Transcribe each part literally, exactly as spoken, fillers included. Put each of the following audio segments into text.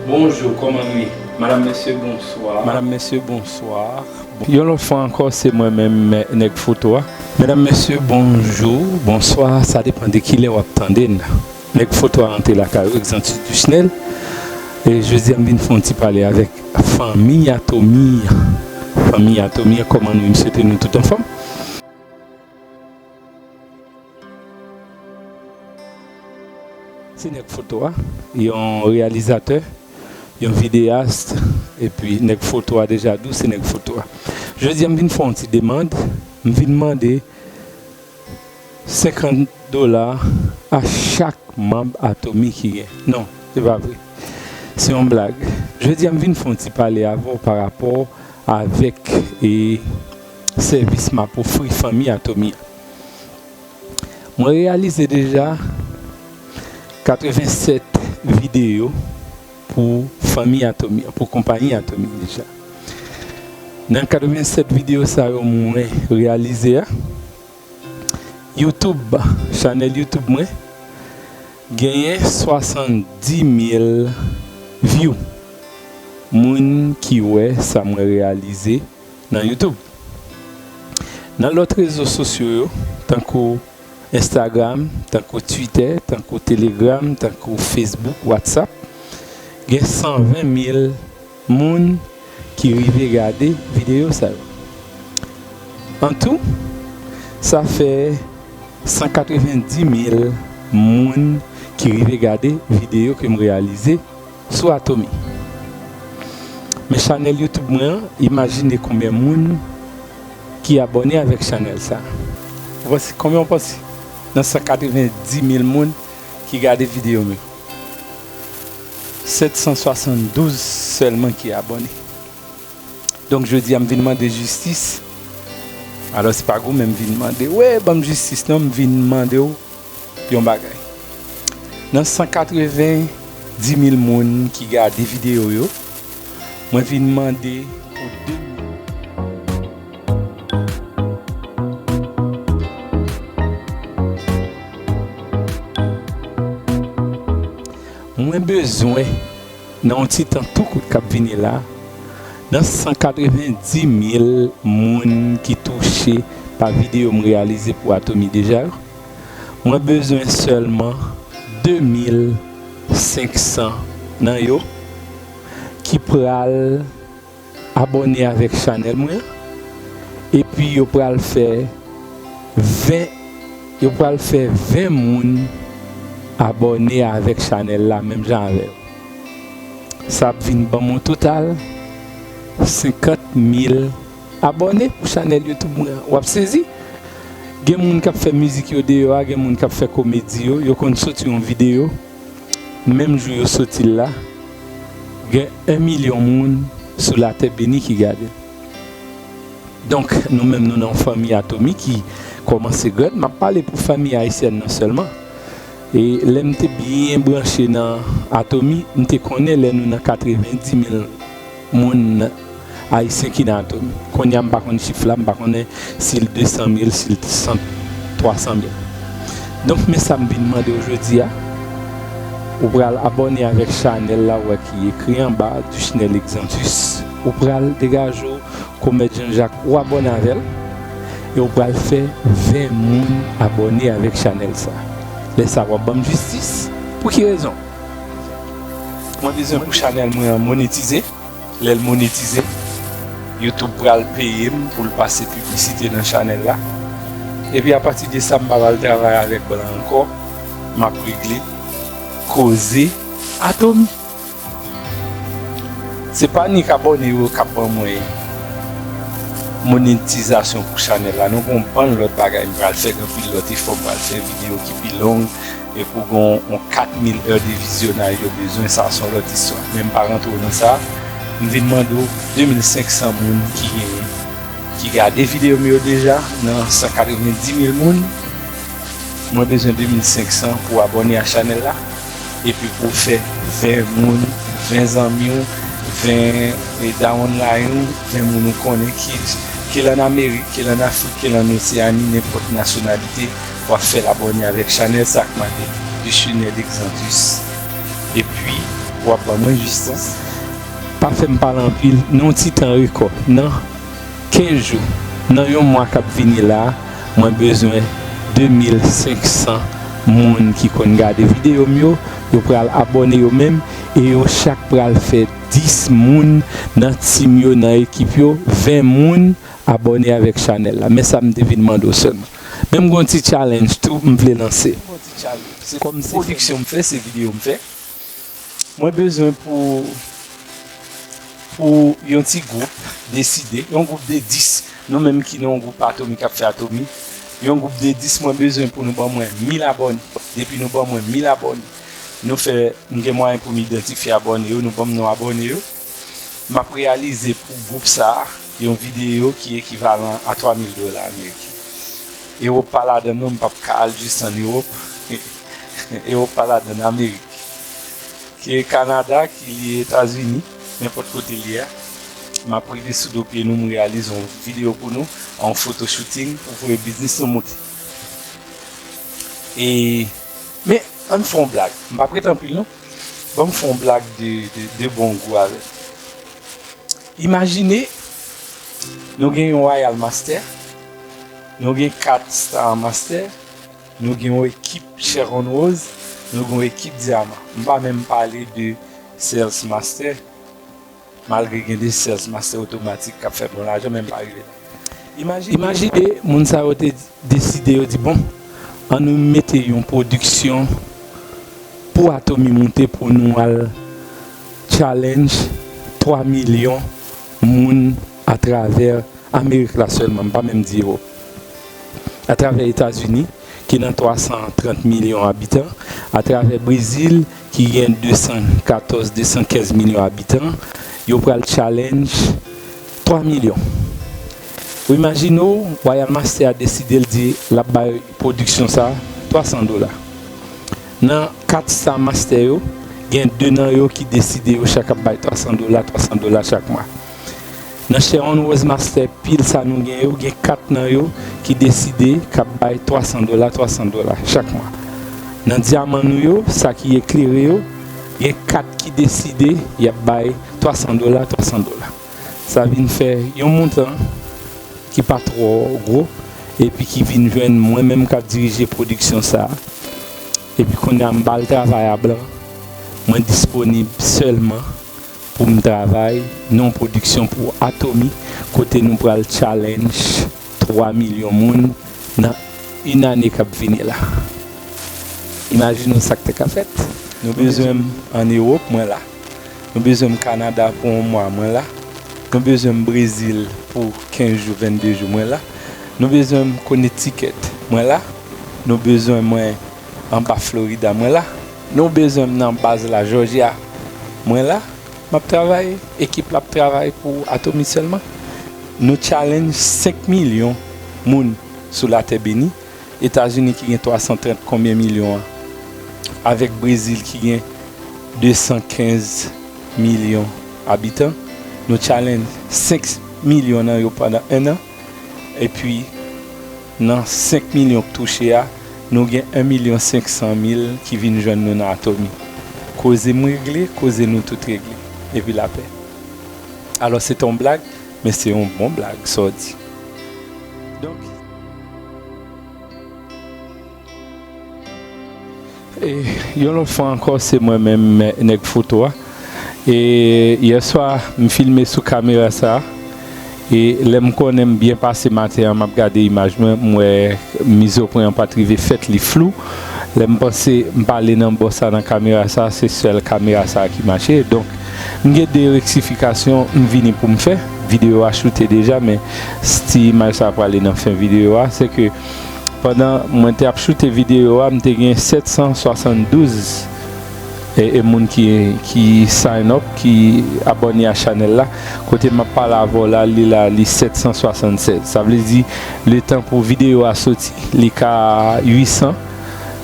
Bonjou, kòman nou ye? Madanm, mesye, bonswa. Madanm, mesye, bonswa. Yon lòt fwa ankò, se mwen menm, Nèg Foto a. Medam, mesye, bonjou, bonswa, sa depann de kilè w ap tande n. Nèg Foto a rantre lakay ou, Exantus Duchnel. E jodi a, m vin fè yon ti pale avèk fanmi a Tommy. Fanmi a Tommy, kòman nou ye? M swete nou tout anfòm. Se Nèg Foto a, yon reyalizatè, yon videyas, epi Nèg Foto a deja di w se Nèg Foto a. Jodi a, m vin fè yon ti demann, m vin mande senkant dola a chak manm a Tommy ki gen. Non, se pa vre. Se yon blag. Jodi a, m vin fè yon ti pale avè w pa rapò avèk, e, sèvis m ap ofri fanmi a Tommy an. Mwen reyalize deja katrevensèt videyo pou fanmi a Tommy an, pou konpayi a Tommy deja. Nan katrevensèt videyo sa yo mwen reyalize a, YouTube, chanèl YouTube mwen, genyen swasanndis mil view. Moun ki wè sa mwen reyalize nan YouTube. Nan lòt rezo sosyo yo, tankou Instagram, tankou Twitter, tankou Telegram, tankou Facebook, WhatsApp, gen san ven mil moun ki rive gade videyo sa yo. Antou, sa fè san katrevendis mil moun ki rive gade videyo ke m reyalize sou Atomy. Men chanèl YouTube mwen an, imajine konbyen moun ki abòne avèk chanèl sa. Ou panse, konbyen w panse? Nan san katrevendis mil moun ki gade videyo m yo, sèt san swasanndouz sèlman ki abòne. Donk, jodi a, m vin mande jistis. Alò, se pa goumen m vin mande, "Wè, ban m jistis," non, m vin mande w yon bagay. Nan san katrevendis mil moun ki gade videyo yo, mwen vin mande pou de mil. Mwen bezwen, nan yon ti tan tou kout k ap vini la, nan san katrevendis mil moun ki touche pa videyo m reyalize pou Atomy deja yo, mwen bezwen sèlman de mil senk san nan yo ki pral abòne avèk chanèl mwen an, epi yo pral fè ven, yo pral fè ven moun abòne avèk chanèl la, menm jan avè w. Sa ap vin ban m yon total senkant mil abòne pou chanèl YouTube mwen an. W ap sezi? Gen moun k ap fè mizik yo deyò a, gen moun k ap fè komedi yo, yo konn soti yon videyo, menm jou yo soti l la, gen en milyon moun sou latè beni ki gade l. Donk, nou menm, nou nan yon fanmi Atomy ki kòmanse grann. M ap pale pou fanmi ayisyèn nan sèlman. E lè m te byen branche nan Atomy, m te konnen lè nou nan katrevendis mil moun ayisyen ki nan Atomy. Kounye a, m pa konn chif la, m pa konnen si l de san mil, si l san, twa san mil. Donk, men sa m vin mande w jodi a. Ou pral abòne avèk chanèl la, ou wè ki ekri anba, Duchnel Exantus. Ou pral degaje w, Komèt Jean Jacques, ou abòne avè l, e ou pral fè ven moun abòne avèk chanèl sa. Lè sa, w ap ban m jistis. Pou ki rezon? Mwen bezwen pou chanèl mwen an monetize. Lè l monetize, YouTube pral peye m pou l pase piblisite nan chanèl la. Epi apati de sa, m pa pral travay avèk blan ankò. M ap regle koze Atomy. Se pa nik abòne yo k ap ban mwen monetizasyon pou chanèl la. Nou gon bann lòt bagay m pral fè, gen anpil lòt efò, m pral fè videyo ki pi long, e pou gon yon kat mil è de vizyonaj yo bezwen, sa se yon lòt istwa. Men m pa rantre w nan sa. M vin mande w de mil senk san moun ki genyen, ki gade videyo m yo deja, nan san katrevendis mil moun. Mwen bezwen de mil senk san pou abòne a chanèl la. Epi pou w fè ven moun, ven zanmi w, ven, e, downline ou, ven moun ou konnen ki, ke l ann Amerik, ke l ann Afrik, ke l ann Oseyani, nenpòt nasyonalite, w ap fè l abòne avèk chanèl sa k make Duchnel Exantus. Epi, W ap ban mwen jistis. Pa fè m pale anpil, nan yon ti tan rekò, nan kenz jou, nan yon mwa k ap vini la, mwen bezwen de mil senk san moun ki konn gade videyo m yo, yo pral abòne yo menm, e yo chak pral fè dis moun nan team yo, nan ekip yo, ven moun abòne avèk chanèl la. Men sa m te vin mande w sèlman. Men m gen yon ti challenge tou m vle lanse. Kòm se fiksyon m fè, se videyo m fè. Mwen bezwen pou, pou yon ti gwoup deside, yon gwoup de dis, nou menm ki nan yon gwoup Atomi k ap fè Atomi, yon gwoup de dis, mwen bezwen pou nou ban mwen mil abòne. Depi nou ban mwen mil abòne, nou fè, m gen mwayen pou m idantifye abòne yo, nou ban m non abòne yo. M ap reyalize pou gwoup sa a yon videyo ki ekivalan a twa mil dola ameriken. Ewòp pa ladan non, m p ap ka al jis ann Ewòp. Ewòp pa ladan, Amerik. Ke Kanada, ki li Etazini, nenpòt kote li a. M ap rive sou do pye nou, m reyalize yon videyo pou nou, yon foto shooting pou voye biznis nou monte. E, men, ann fè yon blag. M p ap ret anpil non. Ban m fè yon blag de, de, de bon gou avè l. Imajine, nou gen yon Royal Master, nou gen kat Star Master, nou gen yon ekip Sharon Rose, nou gen yon ekip Dyaman. M pa menm pale de Sales Master, malgre gen de Sales Master otomatik k ap fè bon lajan, men m pa rive la. Imajine, imajine moun sa yo te deside, yo di, bon, ann nou mete yon pwodiksyon pou Atomi moute pou nou al challenge twa milyon moun atravè Amerik la sèlman, m pa menm di Ewòp. Atravè Etazini, ki nan twa san trant milyon abitan, atravè Brezil, ki gen de san katòz, de san kenz milyon abitan, yo pral challenge twa milyon. Ou imajine w, Royal Master a deside l di l ap bay pwodiksyon sa a twa san dola. Nan kat Star Master yo, gen de nan yo ki deside yo chak ap bay twa san dola, twa san dola chak mwa. Nan Sharon Rose Master pil sa nou gen yo, gen kat nan yo ki deside k ap bay twa san dola, twa san dola chak mwa. Nan Dyaman nou yo, sa ki eklere yo, gen kat ki deside y ap bay twa san dola, twa san dola. Sa vin fè yon montan ki pa twò gwo, epi ki vin jwenn mwen menm k ap dirije pwodiksyon sa a. Epi kounye a m ba l travay a blan, mwen disponib sèlman pou m travay nan yon pwodiksyon pou Atomi, kote nou pral challenge twa milyon moun nan yon ane k ap vini la. Imajine w sa k te ka fèt. Nou bezwen m ann Ewòp, mwen la. Nou bezwen m Kanada pou yon mwa, mwen la. Nou bezwen m Brezil pou kenz jou, vennde jou, mwen la. Nou bezwen m Connecticut, mwen la. Nou bezwen mwen anba Florida, mwen la. Nou bezwen m nan baz la, Georgia, mwen la. M ap travay, ekip la ap travay pou Atomi sèlman. Nou challenge senk milyon moun sou latè beni. Etazini ki gen twa san trant konbyen milyon an, avèk Brezil ki gen de san kenz milyon abitan, nou challenge senk milyon nan yo pandan en an, epi nan senk milyon k touche a, nou gen en milyon senk san mil ki vin jwenn nou nan Atomi. Koze m regle, koze nou tout regle, epi lapè. Alò, se te yon blag, men se yon bon blag, sa w di. Donk, E, yon lòt fwa ankò, se mwen menm, nèg foto a. E, yèswa, m filme sou kamera sa a. E, lè m konnen m byen pase maten an, m ap gade imaj mwen, m wè mizopren an pa t rive fèt, li flou. Lè m panse m pale nan bò sa, nan kamera sa, se sèl kamera sa ki mache. Donk, m gen de reksifikasyon m vini pou m fè. Videyo a choute deja, men ti imaj sa a prale nan fen videyo a. Se ke pandan mwen te ap choute videyo a, m te gen sèt san swasanndouz e, e moun ki, ki sign up, ki abòne a chanèl la. Kote m ap pale avè w la, li la, li sèt san swasannsèz. Sa vle di, letan pou videyo a soti, li ka uit san,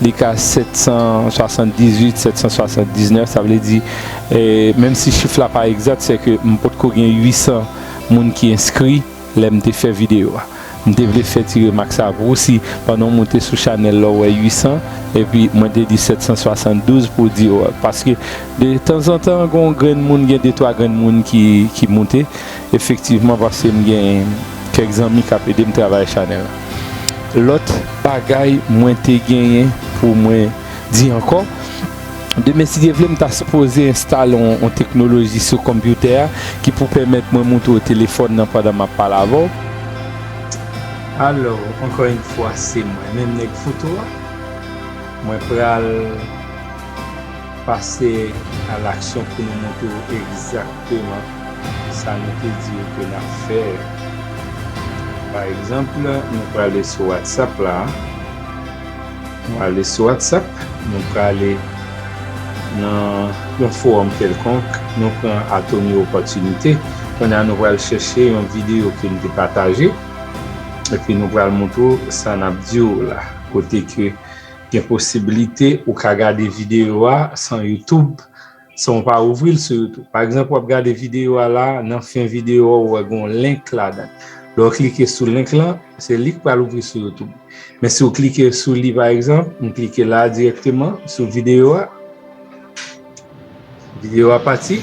li ka sèt san swasanndizuit, sèt san swasanndiznèf. Sa vle di, e, menm si chif la pa egzat, se ke m potko gen uit san moun ki enskri lè m te fè videyo a. M te vle fè ti remak sa pou ou, si pandan w moute sou chanèl la w wè uit san, epi mwen te di sèt san swasanndouz pou w di, paske de tanzantan gen yon grenn moun, gen de twa grenn moun ki, ki moute, efektivman, paske m gen kèk zanmi k ap ede m travay chanèl la. Lòt bagay mwen te genyen pou mwen di ankò, demen, si Dye vle, m ta sipoze enstale yon, yon teknoloji sou konpyutè a ki pou pèmèt mwen moute w telefòn nan pandan m ap pale avè w. Alò, ankò yon fwa, se mwen menm nèg foto a. Mwen pral pase a laksyon pou nou montre w egzakteman sa nou te di w ke n ap fè. Pa egzanp, nou prale sou WhatsApp la. Nou ale sou WhatsApp, nou prale nan yon fowòm kèlkonk, nou pran Atoni Opòtinite. Kounye a nou pral chèche yon videyo ke n te pataje, epi nou pral montre w sa n ap di w la, kote ke gen posiblite ou ka gade videyo a san YouTube, san w pa ouvri l sou YouTube. Pa egzanp, w ap gade videyo a la, nan fen videyo a, ou wè gen yon link ladan. Lè w klike sou link lan, se li k pral ouvri sou YouTube. Men si w klike sou li, pa egzanp, m klike la dirèkteman sou videyo a. Videyo a pati.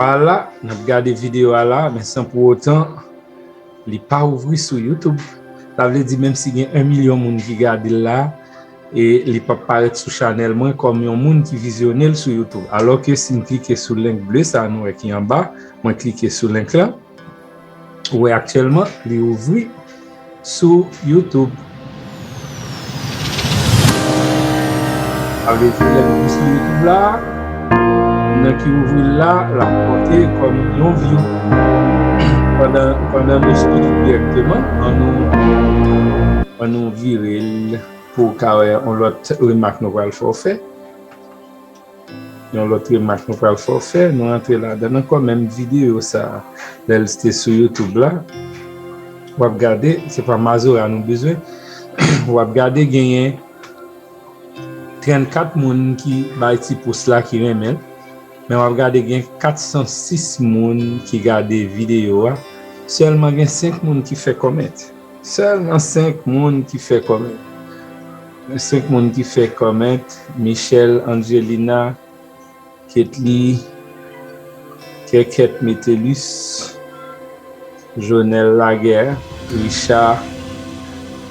Vwala, n ap gade videyo a la, men san pou otan li pa ouvri sou YouTube. Sa vle di, menm si gen yon milyon moun ki gade l la, e li p ap parèt sou chanèl mwen kòm yon moun ki vizyone l sou YouTube. Alòske si m klike sou link ble sa nou wè ki anba, mwen klike sou link lan, ou wè aktyèlman li ouvri sou YouTube. Sa vle di, lè m vin sou YouTube la, moun nan ki ouvri l la, l ap konte kòm yon view. Pandan, pandan nou sou YouTube dirèkteman, ann nou, ann nou vire l pou w ka wè yon lòt remak nou pral fè w fè. Yon lòt remak nou pral fè w fè, nou rantre ladan l ankò, menm videyo sa a, lè l te sou YouTube la, w ap gade, se pa Mazora nou bezwen, w ap gade genyen trannkat moun ki bay ti pous la, ki renmen l, men w ap gade gen kat san sis moun ki gade videyo a, sèlman gen senk moun ki fè kòmènt. Sèlman senk moun ki fè kòmènt. Senk moun ki fè kòmènt, Michel, Angelina, Ketly, Kèkèt Metellus, Jonel Laguerre, Richard,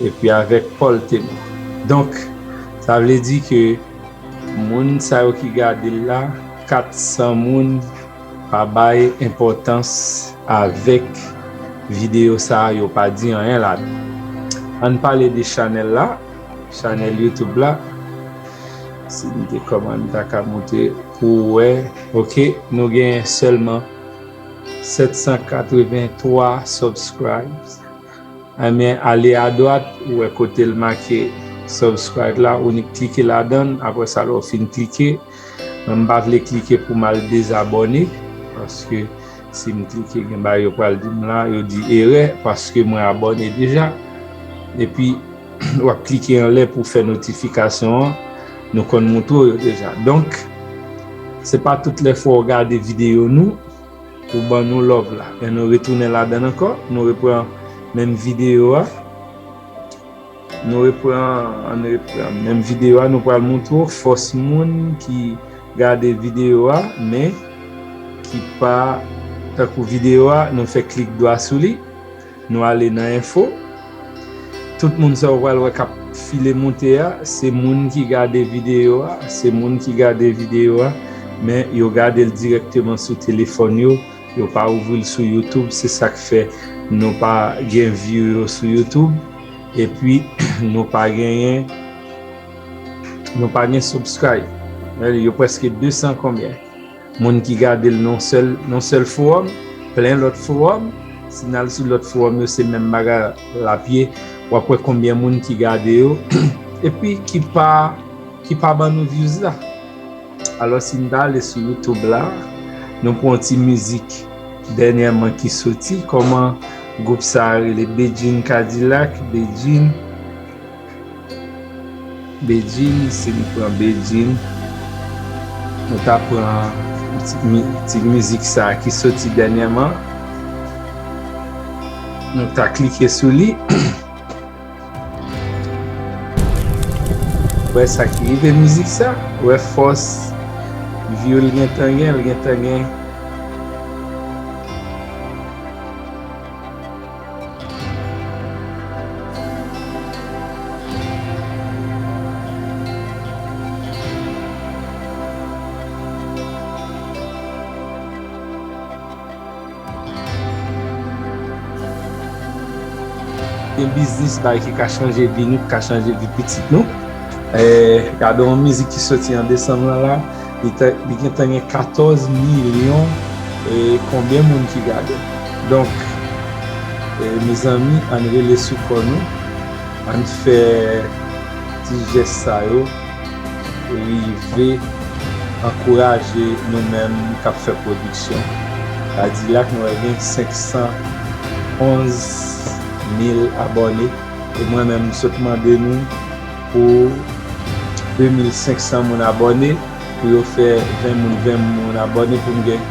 epi avèk Paul Thémy. Donk, sa vle di ke moun sa yo ki gade l la, kat san moun pa bay enpòtans avèk videyo sa a, yo pa di anyen ladan. Ann pale de chanèl la, chanèl YouTube la. Si m te kòman m ta ka montre pou w wè. Ok, nou gen sèlman sèt san katreven twa subscribes. Ebyen, ale adwat, ou wè kote l make subscribe la, ou ni klike ladan l. Apre sa, lè w fin klike, mwen m pa vle klike pou m al dezabòne, paske si m klike, gen bagay yo pral di m la, yo di erè, paske mwen abòne deja. Epi, w ap klike anlè pou fè notifikasyon an, nou konn montre w yo deja. Donk, se pa tout lè fwa w gade videyo nou, ou ban nou love la. Men nou retounen ladan l ankò, nou repran menm videyo a. Nou repran, ann repran menm videyo a, nou pral montre w fòs moun ki gade videyo a, men ki pa, tankou videyo a, nou fè klik dwa sou li, nou ale nan enfo. Tout moun sa w pral wè k ap file monte a, se moun ki gade videyo a, se moun ki gade videyo a, men yo gade l dirèkteman sou telefòn yo, yo pa ouvri l sou YouTube, se sa k fè nou pa gen view yo sou YouTube, epi nou pa genyen, nou pa gen subscribe. Yo prèske de san konbyen moun ki gade l nan sèl, nan sèl fowòm, plen lòt fowòm. Si n al sou lòt fowòm yo, se menm bagay la ap ye. W ap wè konbyen moun ki gade yo, epi ki pa, ki pa ban nou views la. Alò, si n ta ale sou YouTube la, nou pran yon ti mizik dènyèman ki soti. Kòman gwoup sa a rele? Bedjine Cadillac, Bedjine, Bedjine, si n pran Bedjine, Nou ta pran ti mi-, ti mizik sa a ki soti dènyèman. Nou ta klike sou li. Wè sa ki rive mizik sa? Wè fòs view l gentan gen, l gentan gen. Gen biznis, bagay ki ka chanje vi nou, ki ka chanje vi pitit nou. Eh, gade yon mizik ki soti an desanm lan la, li te, li gentan gen katòz milyon, eh, konbyen moun ki gade. Donk, eh, mezanmi, ann rele sou kò nou, ann fè ti jès sa yo rive ankouraje nou menm k ap fè pwodiksyon. Kadilak, nou wè gen senk san onz mil abòne. E mwen menm, m sot mande nou pou de mil senk san moun abòne, pou yo fè ven moun, ven moun abòne, pou m gen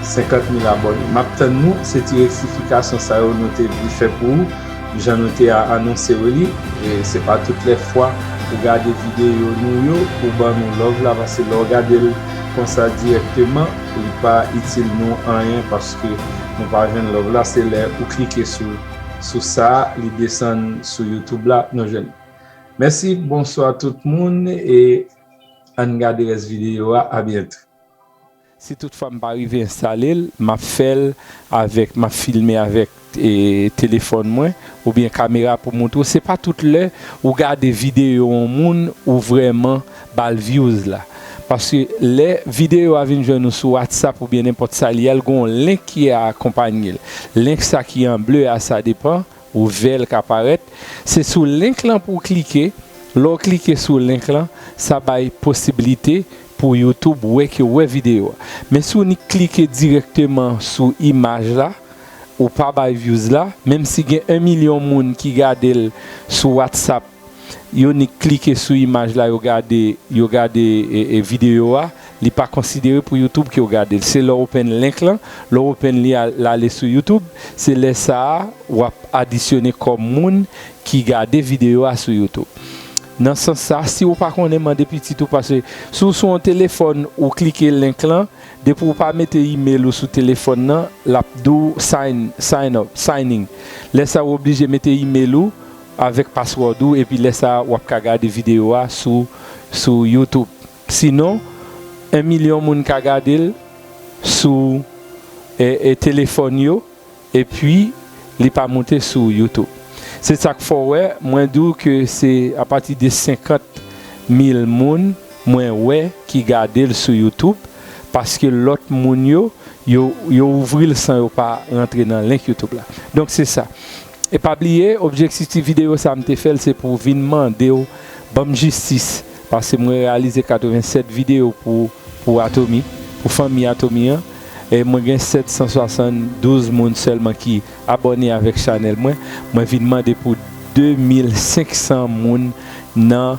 senkant mil abòne. M ap tann nou, se ti reksifikasyon sa yo nou te vle fè pou ou. Jan nou te a-, anonse w li, e se pa tout lè fwa ou gade videyo nou yo, ou ban nou love la, paske lè w gade l konsa dirèkteman, li pa itil nou anyen, paske nou pa jwenn love la, se lè ou klike sou, sou sa, li desann sou YouTube la, nou jwenn. Mèsi, bonswa tout moun, e ann gade rès videyo a, a byento. Si toutfwa m pa rive enstale l, m ap fè l avèk, m ap filme avèk, e, telefòn mwen oubyen kamera pou montre w. Se pa tout lè ou gade videyo yon moun ou vrèman ba l views la. Paske lè videyo a vin jwenn ou sou WhatsApp oubyen nenpòt sa li ye a, l gen yon link ki akonpanye l. Link sa ki an ble a, sa depan, ou vè l ka parèt. Se sou link lan pou w klike. Lè w klike sou link lan, sa bay posiblite pou YouTube wè ke w wè videyo a. Men si w nik klike dirèkteman sou imaj la, ou pa bay views la, menm si gen en milyon moun ki gade l sou WhatsApp, yo nik klike sou imaj la, yo gade, yo gade, e, e, videyo a, li pa konsidere pou YouTube ke w gade l. Se lè w open link lan, lè w open li a, l ale sou YouTube, se lè sa a w ap adisyone kòm moun ki gade videyo a sou YouTube. Nan sans sa, si w pa konnen, mande pitit ou, paske si w sou yon telefòn, ou klike link lan, depi w pa mete email ou sou telefòn nan, l ap di w sign, sign up, sign in. Lè sa a, w oblije mete email ou avèk password ou, epi lè sa a, w ap ka gade videyo a sou, sou YouTube. Sinon, en milyon moun ka gade l sou, e, e, telefòn yo, epi li pa moute sou YouTube. Se sa k fè w wè, mwen di w ke se apati de senkant mil moun mwen wè ki gade l sou YouTube, paske lòt moun yo, yo, yo ouvri l san yo pa rantre nan link YouTube la. Donk, se sa. E pa bliye, objektif ti videyo sa a, m te fè l, se pou vin mande w ban m jistis, paske mwen reyalize katrevennsèt videyo pou, pou Atomy, pou fanmi Atomy an, e mwen gen sèt san swasanndouz moun sèlman ki abòne avèk chanèl mwen. Mwen vin mande pou de mil senk san moun nan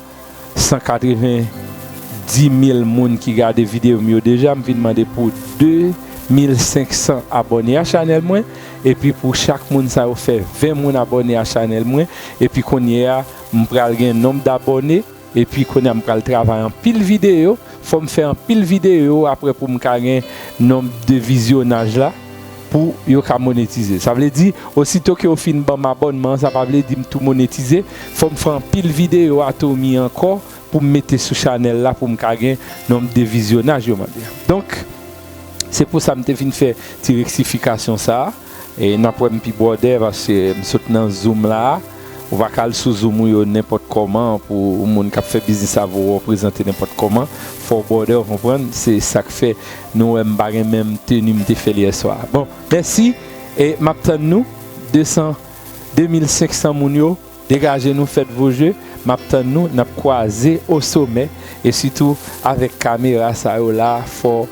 san katrevenndis mil moun ki gade videyo m yo deja, m vin mande pou de mil senk san abòne a chanèl mwen, epi pou chak moun sa yo fè ven moun abòne a chanèl mwen, epi kounye a, m pral gen nonb dabòne, epi kounye a, m pral travay anpil videyo, fò m fè anpil videyo apre pou m ka gen nonb de vizyonaj la, pou yo ka monetize. Sa vle di, osito ke yo fin ban m abònman an, sa pa vle di m tou monetize. Fò m fè anpil videyo Atomy ankò pou m mete sou chanèl la pou m ka gen nonb de vizyonaj yo mande a. Donk, se pou sa m te vin fè ti reksifikasyon sa a. E n ap wè m pi bwòdè paske m sot nan Zoom la a. Ou pa ka al sou Zoom ou yo nenpòt kòman pou yon moun k ap fè biznis avè w wè w prezante nenpòt kòman. Fò w bwòdè, w konprann? Se sa k fè nou wè m pa gen menm teni m te fè l yè swa a. Bon, mèsi. E m ap tann nou, de san, de mil senk san moun yo, degaje nou, faites vos jeux, m ap tann nou, n ap kwaze o somè, e sitou avèk kamera sa yo la, fò,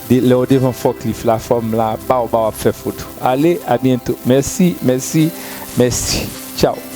de, lè w devan forklift la, fò m la, baw, baw ap fè foto. Ale, a byento. Mèsi, mèsi, mèsi. Tchaw.